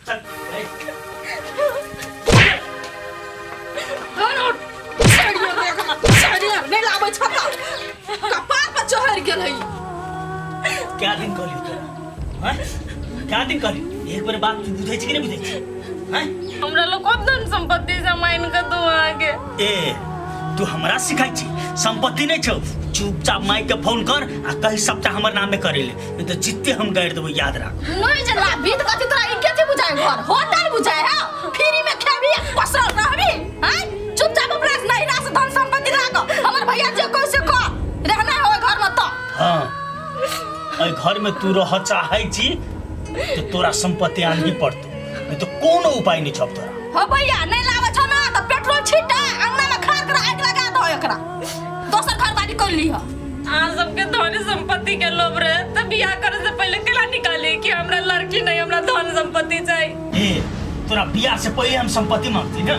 चल ए, नहीं लाबै छ त कपार पर चढ़ गेल है। क्या दिन कहलियो तोरा हैं? क्या दिन कहलियो? एक बेर बात तू बुझै छी कि नहि बुझै छी हैं? हमरा लोग कब धन संपत्ति जमाइन के दू अहाँके। ए, तू हमरा सिखाइ छी? संपत्ति नहि छौ। चुपचाप माई के फोन कर आ कही सबटा हमर नाम में करे ले, नहीं तो जितते हम गाड़ि देबो, याद राख। नहीं जे लाभी त कथि तोरा ई कथि बुझाय? घर होटल बुझाय है? फ्री में खेबी आ पसरल रहबी हैं? चुपचाप अपना नहिरा से धन संपत्ति राख। हमर भैया जे कहै से कर, रहना है ओइ घर में त। हाँ, एहि घर में तू रह चाहै छी तो तोरा संपत्ति आनही पड़तो, नहीं तो कोनो उपाय नहीं छौ तोरा। हो भैया, नहीं लावे छौ ना त पेट्रोल छीटा अंगना में खार कर आगि लगा दो एकरा, दोसर घर बाड़ी कर लीह। अहाँ सबके धन संपत्ति के लोभ रहे त बियाह करे से पहले केला निकाली कि हमरा लड़की नहीं, हमरा धन संपत्ति चाहिए? ए, तोरा बियाह से पहले हम संपत्ति मांगती ना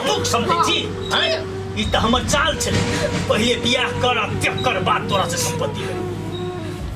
मुख समझै छी हैं? ई तऽ हमर चाल छलै, पहिले बियाह कर आ तेकर बाद तोरा से संपत्ति लेबै।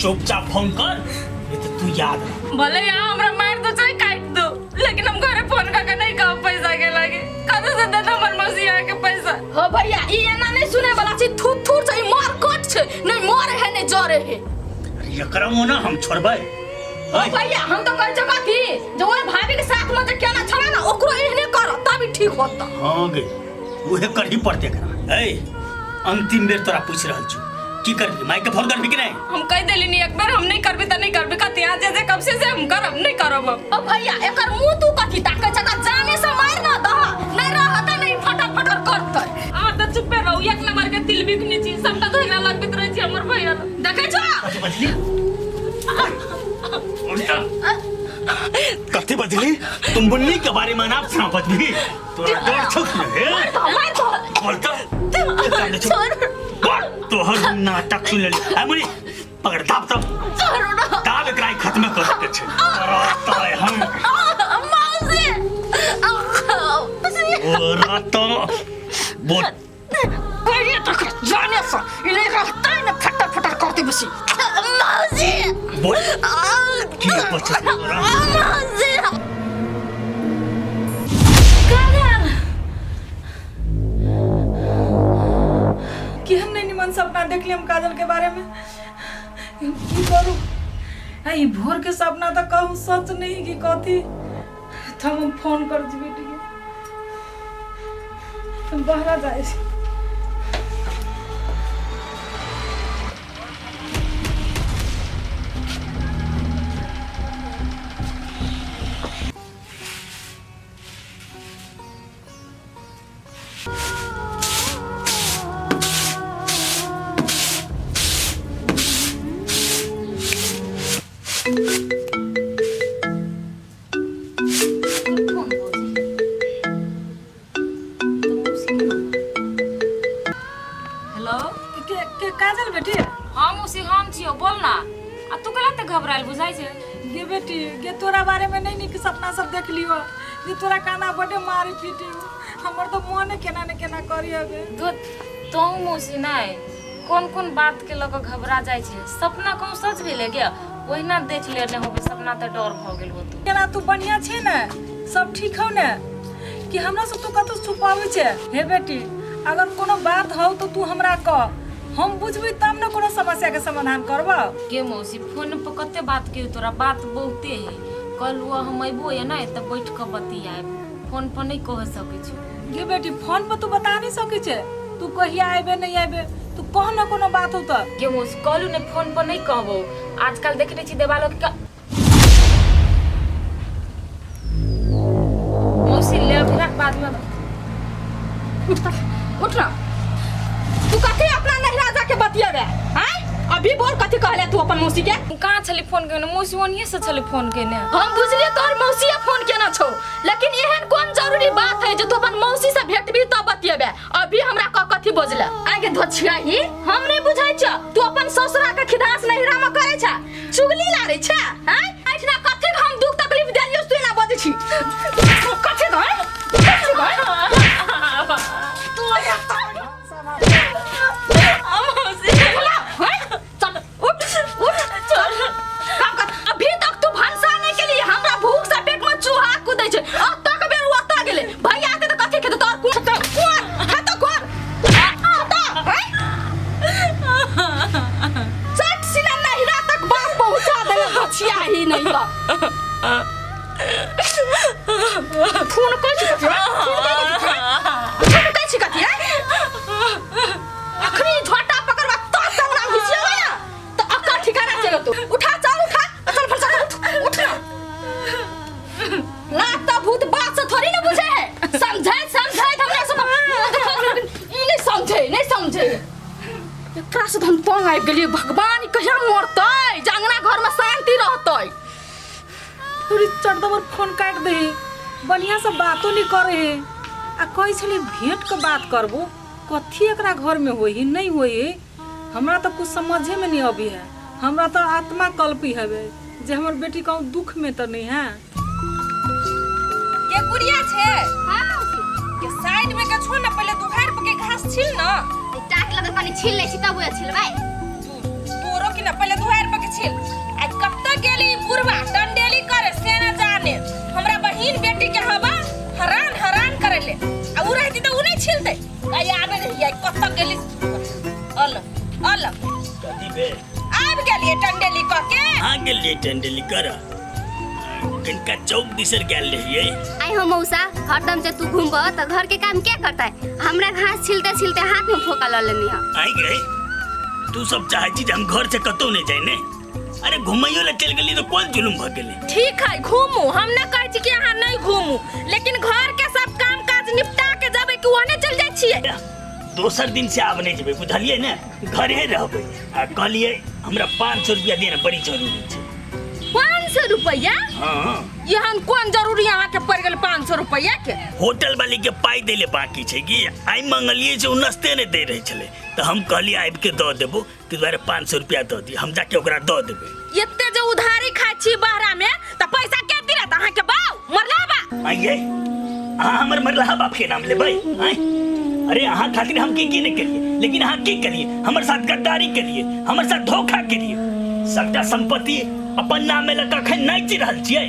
चुपचाप फोन कर, नहीं तो तू याद रख। भले यहाँ हमरा मार दो चाहे काट दो, लेकिन हम घरे फोन करके नहीं कहब पैसा के लागे। कतौ से दे दो हमर मौसी के पैसा। हो भैया, ई एना नहीं सुने वाला छै, थूर थूर छै, ई मार कट छै, नहीं मरे है नहीं जरे है। अरे एकरा मोना हम छोड़बै? हो भैया, हम तो कहै छौ कथी जे ओइ भाभी के साथ में जे केना छला ना, ओकरो एहने कर तभी ठीक होत। हाँ गे, उहे करही पड़ते एकरा। ए, अंतिम बेर तोरा पूछ रहल छु, की करबी? माई के फोन करबी कि नहीं? हम कह देली नी एक बार, हम नहीं करबी त नहीं करबी। कथी आ जे जे कब से से हम करब नहीं करब हम। ओ भैया, एकर मुंह तू कथी ताकै छ? त जाने से मार ना दह, नहीं रहत नहीं फटर फटर करतै। अहाँ त चुप्पे रहू, एक नंबर के तिल बिकनी छी, सबटा झगड़ा लगबैत रहै छी हमर भैया लग। देखै छ? कथी बजली? कथी बजली? तुम बुन्नी के बारे में अनाप शनाप बजबी? तोरा डर छौ कि नहीं? मार दह, मार दह। बोल तो। छोड़। बोल। तोहर नाटक सुन लेली। आ मुनी, पकड़, दाब तब। छोड़ ना। दाब, एकरा खत्म कर के छै। तोरा तोय हम मौसी। तोरा तो बोल। पहिले तक जाने से ई नहीं रहता ना फटर फटर करते बसी। मौसी। बोल। की बचत तोरा? मौसी। केहन नहीं निमन सपना देखली हम काजल के बारे में, हम की करू? आ ई भोर के सपना तो कहूँ सच नहीं कि कथी। तब हम फोन कर दी बेटी के, हम बहरा जाए छी। हेलो। के काजल बेटी? हाँ मौसी, हम छियो, बोल ना। आ तू कला त घबरायल बुझाइ छै? गे बेटी गे, तोरा बारे में नहीं नीक सपना सब देख लियो जे तोरा काना बड़े मारे पीटे। हमर तो मन केना ने केना करी हबे। तो तो मौसी नहीं कोन कोन बात के लऽ कऽ घबरा जाइ छै? सपना कहूँ सच भेलै गे? ओहिना देख लेने होबे सपना तऽ डर भऽ गेल होतौ। केना तू बढ़िया छै ने? सब ठीक हौ ने? कि हमरा से तू कतौ छुपाबै छै? हे बेटी, अगर कोनो बात हौ तो तू हमरा कह, हम बुझबै तब ने कोनो समस्या के समाधान करबौ। गे मौसी, फोन पर कते बात कहियो तोरा, बात बहुते है। कहलहुँ हम अयबो या नहि तऽ बैठ कऽ बतियाएब, फोन पर नहि कह सकै छी। गे बेटी, फोन पर तू बता नहीं सकै छै? तू कहिया अयबे नहीं अयबे तू कह न, कोनो बात हो तो। गे मौसी, कहलहुँ ने फोन पर नहि कहबौ। आजकल देखने छी देवालो के मौसी ले अभी राख, बाद में। उठ उठ ना। तू कथी अपना नहिरा जाके बतियेबे हैं? अभी बोल, कथी कहले तू अपन मौसी के? हम कहाँ छली फोन केने मौसी? ओनिये से छली फोन केने। हम बुझलिए तोहर मौसी फोन केना छौ, लेकिन एहन कोन जरूरी बात है जे तू अपन मौसी से भेटबी तब बतियेबे? अभी हमरा क कथी बजले आगे धोछियाही? हम नहीं बुझै छ, तू अपन ससुरा के खिदास नहिरा में करै छ, चुगली लारै छ हैं? एठना कथी हम दुख तकलीफ देलियो, तू एना बजै छी? कथी गए, कथी गए तू? चल उठ उठ, चल काम कर। अभी तक तू भनसा नहीं के लिए, हमरा भूख से पेट में चूहा फोन कर छी कथी फोन कर फोन कर छी कथी अखनी झोटा पकड़वा तो तंगना घिसियावा ना तो अक्का ठिकाना चलो तू उठा चल उठा चल फट उठ उठ ना ना तो भूत बात से थोड़ी ना बुझे है समझे समझे हमरा सब ई नहीं समझे नहीं समझे एकरा से तो हम तंग आबि गेलियै भगवान ई कहिया मरतै जे अंगना घर में शांति रहतै तोरी चट दबर फोन काटि दे बढ़िया से बातो नहीं करे है आ कहै छली भेंट के बात करबो कथी एकरा घर में होई नहीं होई हमरा तो कुछ समझे में नहीं अबी है हमरा तो आत्मा कल्पी हवे जे हमर बेटी कहूँ दुख में तो नहीं है के गुड़िया छे हाँ मौसी के साइड में के छो ना पहले दुहार पर के घास छील ना टाट लगे कनी छील लै छी तब उहे छिलबै तोरो की ना पहले दुहार पर के छील आ कत्ता गेली बुढ़वा डंडेली करे से ना जाने हमरा बहिन बेटी के हवा हरान हरान करे ले आ उ रहती त उ नहीं छीलते आ आबे रही आई कत्ता गेली अल अल कथी भेल आबि गेलिए टंडेली क के अहाँ गेलियै टंडली कर कनिका चौक दिसर गेल रहियै आई हो मौसा हरदम से तू घूमब त घर के काम के करतै हमरा घास छिलते छिलते हाथ में फोका ल लेनी है आई गए तू सब चाहे छी जे हम घर से कतौ नहीं जाए ने अरे घुमैयो ले चल गेली तो कोन जुलुम भ गेलै ठीक है घूमू हम ना कहै छी कि अहाँ नहीं घूमू लेकिन घर के सब काम काज निपटा के जेबै कि ओहने चल जाइ छियै दोसर दिन से आब नहीं जेबै बुझलियै ने घरे रहबै आ कहलियै हमरा 500 रुपया देना बड़ी जरूरी छै 500 रुपया हाँ एहन कोन जरूरी अहाँके पड़ि गेल 500 रुपया के होटल वाली के पाई दै ले बाकी छै कि आइ मंगलियै से ओ नस्ते नहि दे रहै छलै तऽ हम कहलियै आबि के दऽ देबो ताहि दुआरे 500 रुपया दऽ दिअ हम जाके ओकरा दऽ देबै एते जे उधारी खाइ छी बहरा में तऽ पैसा के दिलत अहाँके बाउ मरला बा आइए अहाँ हमर मरलाहा बाप के नाम लेबै आँय अरे अहाँ खातिर हम की की नहि केलिए लेकिन अहाँ की केलिए हमर साथ गद्दारी केलिए हमर साथ धोखा केलिए सबटा संपत्ति अपन नाम में लऽ कऽ अखन नाचि रहल छियै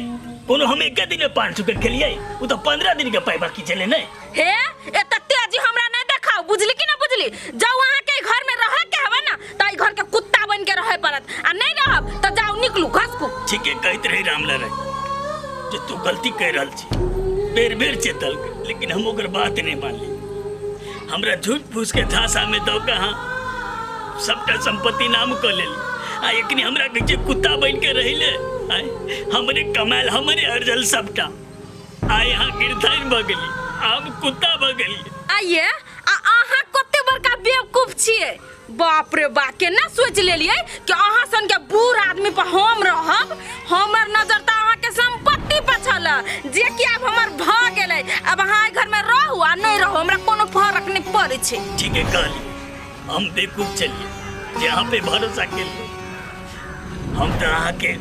कोनो हम एके दिन में 500 के खेलियै ओ तऽ 15 दिन के पाइ बाकी छलै ने हे एते तेजी हमरा नहीं देखाओ बुझली कि ना बुझली जाओ अहाँ के घर में रह के हवे ना त ई घर के कुत्ता बन के रहे पड़त आ नहीं रहब त जाओ निकलू घसकू ठीके कहैत रही राम लड़ाई जे तू गलती कर रहल छी बेर बेर चेतल लेकिन हम ओकर बात नहीं मानली हमरा झूठ फूस के झांसा में दऽ के अहाँ सबटा संपत्ति नाम कऽ लेली आ एकनी हमरा कहै छै कुत्ता बन के रहिले आय हमरे कमायल हमरे अर्जल सबटा आइ अहाँ गिरधर भऽ गेली आब कुत्ता भऽ गेली आइए आ अहाँ कते बड़का बेवकूफ छियै बाप रे बा केना सोच लेलियै कि अहाँ सन के बूढ़ आदमी पर हम रहब हमर नजर तऽ अहाँके संपत्ति पर छल जे कि आब हमर भऽ गेलै आब अहाँ एहि घर में रहू आ नहि रहू हमरा कोनो फर्क नहि पड़ै छै ठीके कहलियै हम बेवकूफ छलियै जे अहाँ पे भरोसा केलियै हम तऽ अहाँके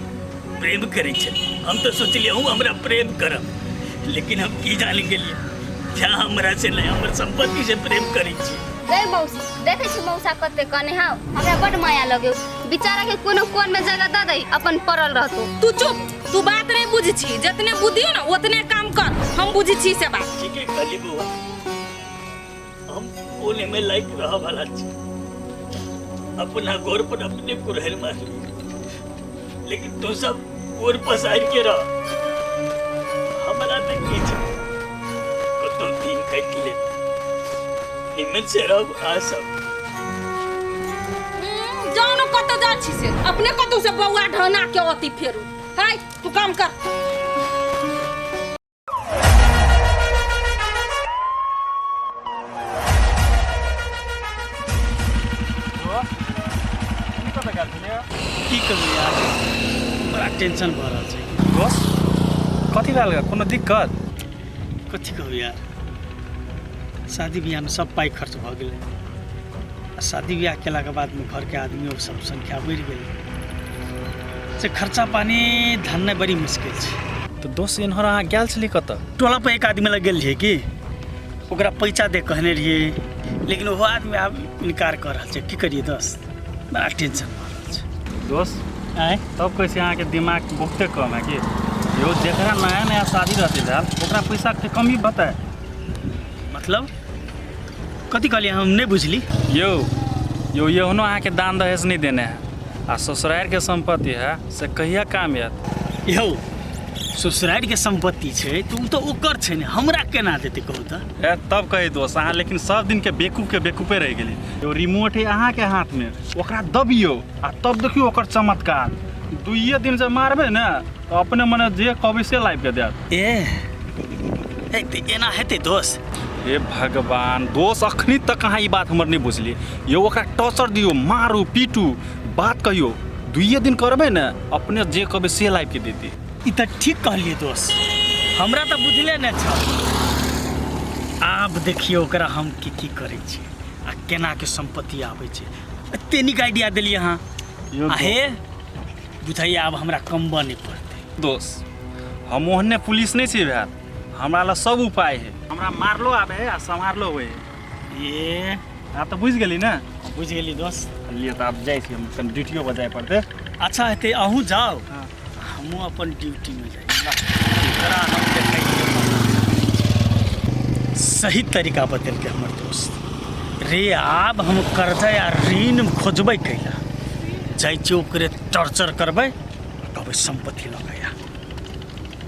प्रेम करै छलियै हम तऽ सोचलियै अहूँ हमरा प्रेम करब लेकिन हम की जानि गेलियै जे अहाँ हमरा से नहि हमर सम्पत्ति से प्रेम करै छी गै मौसी देखै छी मौसा कते कने हौ हमरा बड माया लगे बेचारा के कोनो कोन में जगह दऽ दे अपन पड़ल रहतो तू चुप तू बात नहीं बुझी छी जितने बुद्धि हो ना उतने काम कर हम बुझी छी से बात ठीके कहली बौआ हम कोने में लायक रह वाला छी अपना गोर पर अपने कुरहर मारली लेकिन तू सब गोर पसार के रह हमरा तऽ की छै कतौ दिन काटि ले हिम्मत से रह आ सब जाओ ना कतौ जा छी से अपने कतौ से बौआ ढना के अति फेरू हाय तू काम कर की कहू यार बड़ा टेंशन भऽ रहल छै दोस्त कथी भेल गे? कोनो दिक्कत कथी कहू यार शादी बियाहमे सब पाइ खर्च भऽ गेलै आ शादी बियाह केलाके बादमे घरके आदमियो सब संख्या बढ़ि गेलै से खर्चा पानी धननाइ बड़ी मुश्किल छै तऽ दोस्त एन्हर अहाँ गेल छली कतऽ टोला पर एक आदमी लग गेल रहियै की ओकरा पैसा दे कहने रहियै लेकिन ओहो आदमी आब इनकार कऽ रहल छै की करियै दोस्त बड़ा टेंशन भऽ रहल छै दोस्त आँय तब कहै छै अहाँके दिमाग बहुते कम है की यौ जकरा नया नया शादी रहतै भेल ओकरा पैसाके कमी बताए मतलब कथी कहलियै हम नहि बुझली यौ यौ एहनो अहाँके दान दहेज नहि देने है आ ससुरारिके सम्पत्ति है से कहिया काम आयत यौ ससुरारि के संपत्ति छै तऽ ओ तऽ ओकर छै ने, हमरा केना देतै कहू तऽ? ए तब कहै दोस्त, अहाँ लेकिन सब दिन के बेवकूफ के बेवकूफे रहि गेलियै। यो रिमोट है अहाँके हाथमे, ओकरा दबियौ आ तब देखियौ ओकर चमत्कार। दुइये दिन से मारबै ने तऽ अपने मने जे कहबै से लाबि कऽ देत। ए ए तऽ एना हेतै दोस्त? हे भगवान दोस्त, अखनी तक अहाँ ई बात हमर नहि बुझलियै। यौ ओकरा टॉर्चर दियौ, मारू पीटू, बात कहियौ, दुइये दिन करबै ने अपने जे कहबै से लाबि कऽ देतै। ई तऽ ठीक कहलियै दोस्त, हमरा तऽ बुझले नहि छल। आब देखियौ ओकरा हम की की करै छी आ केना के सम्पत्ति आबै छै। एते नीक आइडिया देलियै अहाँ। यौ आ हे बुझाइए आब हमरा कमबऽ नहि पड़तै। दोस्त हम ओहने पुलिस नहि छी भेल, हमरा लग सब उपाय है। हमरा मारलो आबै है आ सम्हारलो आबै है। ए आब तऽ बुझि गेली ने? बुझि गेली दोस्त। लिए तऽ आब जाइ छी हम, कनि ड्यूटियो पर जाय पड़तै। अच्छा हेतै, अहूँ जाउ। हाँ। हमहूँ अपन ड्यूटीमे जाइ छी। एकरा हम देखै छियै सही तरीका बतेलकै हमर दोस्त। रे आब हम कर्जा या ऋण खोजबै कैला, जाइ छियै ओकरे टॉर्चर करबै, कहबै सम्पत्ति लऽ कऽ आ।